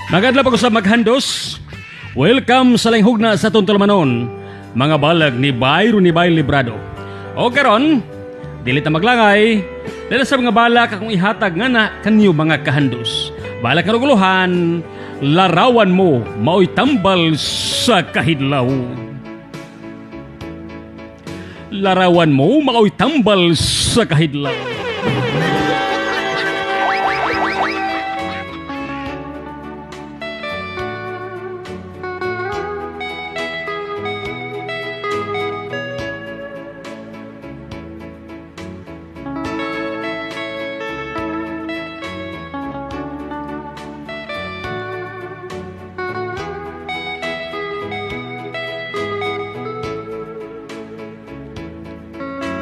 Magadla pag usab, maghandos. Welcome sa laing hugna sa atong tulumanon, mga balag ni Byron ni Bay Librado. O karon, dili ta maglangay, dala sa mga balak akong ihatag nga na kanyo, mga kahandos. Balak nga guluhan, "Larawan Mo Maoy Tambal sa Kahidlaw." Larawan mo maoy tambal sa kahidlaw.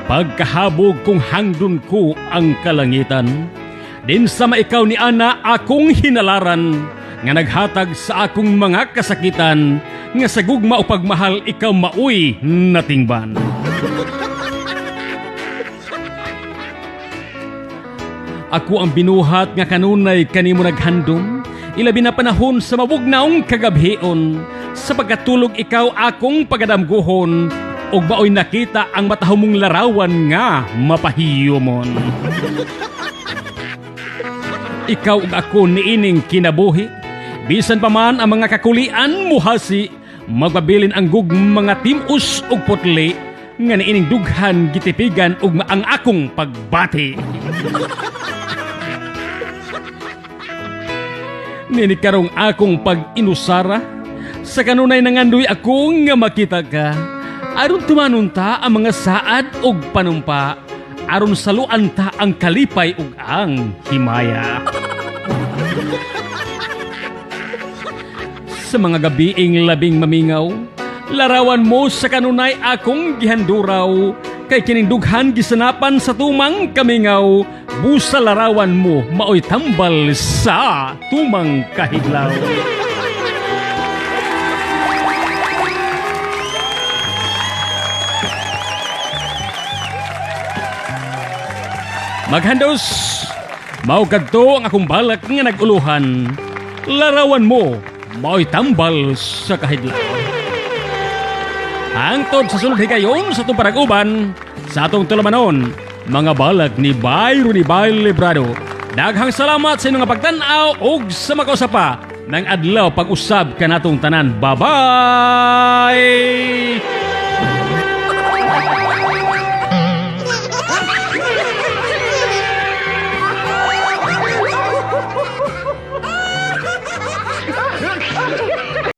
Pagkahabog kung hangdon ko ang kalangitan, din sama ikaw ni Ana akong hinalaran, nga naghatag sa akong mga kasakitan, nga sa gugma o pagmahal ikaw maoy natingban. Ako ang binuhat nga kanunay kanimo naghandom, ilabi na panahon sa mabugnaong kagabhion, sa pagkatulog ikaw akong pagadamguhon, ug maoy nakita ang matahomong larawan nga mapahiyumon. Ikaw ug ako niining kinabuhi, bisan pa man ang mga kakulian muhasi, magpabilin ang gugma mga timus ug putli, nga niining dughan gitipigan ug ang akong pagbati. Nini karong akong pag-inusara, sa kanunay nangandoy ako nga makita ka, aron tumanon ta ang mga saad ug panumpa, aron saluan ta ang kalipay ug ang himaya. Sa mga gabiing labing mamingaw, larawan mo sa kanunay akong gihanduraw, kay kining dughan gisanapan sa tumang kamingaw, busa larawan mo maoy tambal sa tumang kahidlaw. Maghandos, mao kadto ang akong balak nga nag-uluhan. "Larawan Mo, Mao'y Tambal sa Kahidlaw." Hangtod sa sunod higayon sa atong parag-uban, sa atong tulumanon, mga balak ni Byron ni Bay Librado. Daghang salamat sa inyong pagtan-aw ug sa makausa pa ng adlaw pag-usab kanatong tanan. Bye-bye!